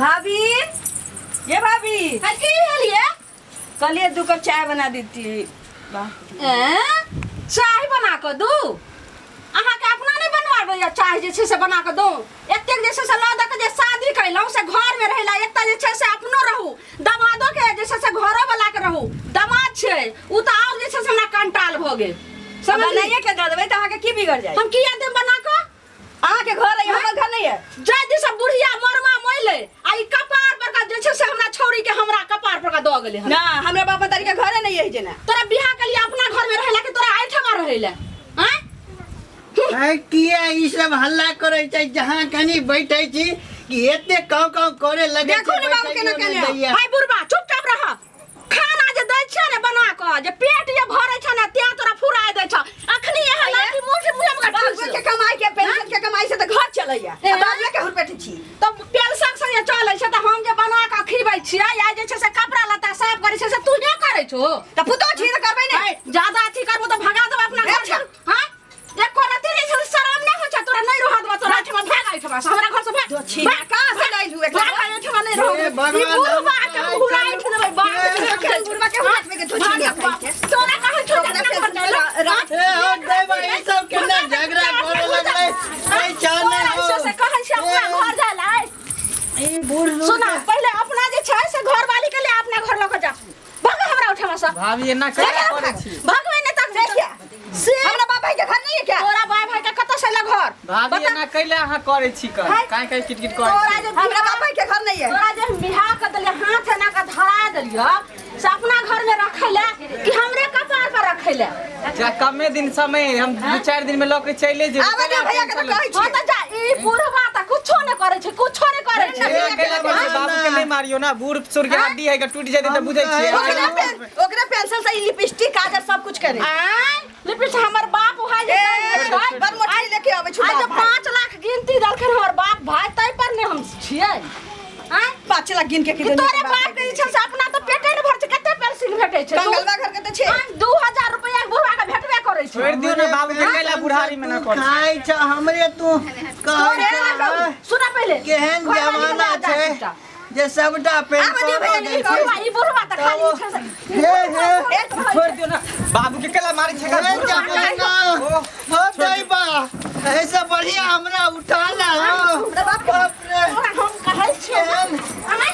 भाभी, ये भाभी। है की भेल ये? कहलिए 2 कप चाय बना देती। वाह। एं? चाय बना कऽ दू? अहाँके अपना नहि बनवाबै या चाय जे छै से बना कऽ दू? एतेक जे छै से लऽ दऽ कऽ जे शादी कयलहुँ से घरमे रहै लए, एतऽ जे छै से अपनो रहू, दमादो के जे छै से घरो वाला के रहू। दमाद छै ओ तऽ आओर जे छै से हमरा कंटाल भऽ गेल। समझलियै? बनाइए के दऽ देबै तऽ अहाँके की बिगड़ जाय? हम किया देब बना कऽ? अहाँके घर है, हमर घर नहीं है। जाय दिस बुढ़िया मरमा मोइले आ ई कपार पर का जे छै से हमरा छौरी के हमरा कपार पर का दऽ गेलै हन। ना, हमरा बाप दादी के घरे नहीं है जेना। तोरा बियाह के लिए अपना घर में रहेला कि तोरा एहिठमा रहेला? आँय? आइ किया ई सब हल्ला करै छै? जहाँ कनी बैठै छी कि एते काव काव करे लगे। देखू ने बाबू केना केने। हाय बुढ़बा, चुपचाप रह। खाना जे दै छियै ने बना कऽ, जे पेट जे भरै छै ने, तें तोरा फुराय दै छ। अखनी एहन लाठी मुठ मुँह में बाबू के कमाई के, पेंशन के कमाई से तऽ घर चलैया। ए? बाबू के हुरपेट छी। तऽ पेंशन संगे चलै छै तऽ हम जे बना कऽ खिबै छियै या जे छै से कपड़ा लत्ता साफ करै छै से तूहे करै छो? तऽ पुतोह छी तऽ करबै ने। ज्यादा अथी करबो तऽ भगा देबो अपना घर से। हाँ, एको रत्ती नहि छै, शरम नहि होइ छै तोरा? नहि रहऽ देबो तोरा एहिठमा। भाग एहिठमा से, हमरा घर से भाग। छी। भाग। कहाँ से लाइल हुए? भाग, एहिठमा नहि रहऽ हे देबै। भगवान, ई बुढ़बा के हम घुराइ देबै बाप। ए, बुढ़बा के हुरपेट के धोती नहीं खाइ छै। तोरा कहै छौ जे अपना घर जाय ला। ए हो देबा, ई सब केना झगड़ा करे लगलै? ऐ छाने हो। तोरा से कहै छै अपना ए, घर जाय ला। ई बूढ़ सूढ़ सुना, पहिले अपना जे छै से घरवाली के ले अपना घर लऽ के जा। भग हमरा उठमा से। भाभी, एना केना करै छी? भगवे ने तक देखिया से। हमरा बाप भाई के घर नहीं है क्या? तोरा बाय भाई के कतऽ से एलै घर? भाभी, बता। एना कैले अहाँ करै छी? कर काहे काहे किटकिट करै तोरा छी? जे हमरा बाप भाई के घर नहीं है? तोरा जे हम बियाह कर देलियै, हाथ एना के धरा देलियै से अपना घर में रखै ले कि हमरे कपार पर रखै ले? जा, कमे दिन समय है, हम 2-4 दिन में लऽ के चले जेबै। आबै दियौ भैया के तऽ कहै हाँ छियै। तऽ जा। ई बुढ़वा तऽ कुछो नहि करै छै, कुछो नहि करै छै। ए, कैला करै छी? बाबू के नहि मारियौ ना, बूढ़ सूढ़ के हड्डी है, टूट जेतै तऽ बुझै छियै। ओकरे पेंसिल से ई लिपस्टिक काजर सब कुछ करे। आँय, लिपस्टिक हमर बाप भाई जे ए, दै छै। बड़ मोटाई लेके आबै छौ आइ जे बाप भाई। 5 लाख गिनती देलखिन हमर बाप भाई, ताहि पर ने हम छियै। आँय? 5 लाख गिन के कि तोरे बाप के जे छै से अपना तऽ पेटे ने भर छै, कते पेंसिल भेटै छै? कंगलवा घर के तऽ छै। आँय, 2000 रुपैआ के बुढ़वा के भेटबे करै छै। छोड़ि दियौ ने बाबू के, कैला बुढ़ारी में ना करै छी? खाइ छ हमरे तू कहै तोरे छ। सुना पहिले। केहन घरवाली के जमाना लऽ जा छै चुपचाप। जे सबटा आबै दियौ भैया, पेंशन नहीं दै छै। बुढ़वा, ई बुढ़वा तऽ खाली तब- छै से- हे हे। छोड़ि दियौ ने बाबू के, कैला मारै छै? हे जमाना हो दैबा, ऐसे बढ़िया हमरा उठा ला हो। बाप रे। तोरा हम कहै छियौ। केहन आँय?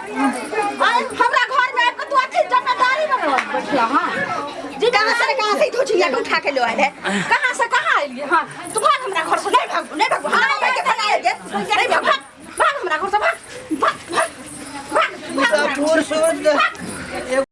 हमरा घर में आबि कऽ तू अथी जिम्मेदारी में बैठला? हाँ जी। कहाँ से, कहाँ से धोचिया के उठा के ले आयल है? कहाँ से कहाँ एलियै? हाँ, तू भाग हमरा घर से। नहीं भागू, नहीं भागू। हमरा बाप भाई के घर नहीं है। नहीं भाग, भाग, भाग हमरा घर से, भाग, भाग, भाग, भाग, भाग। सब बूढ़ सूढ़।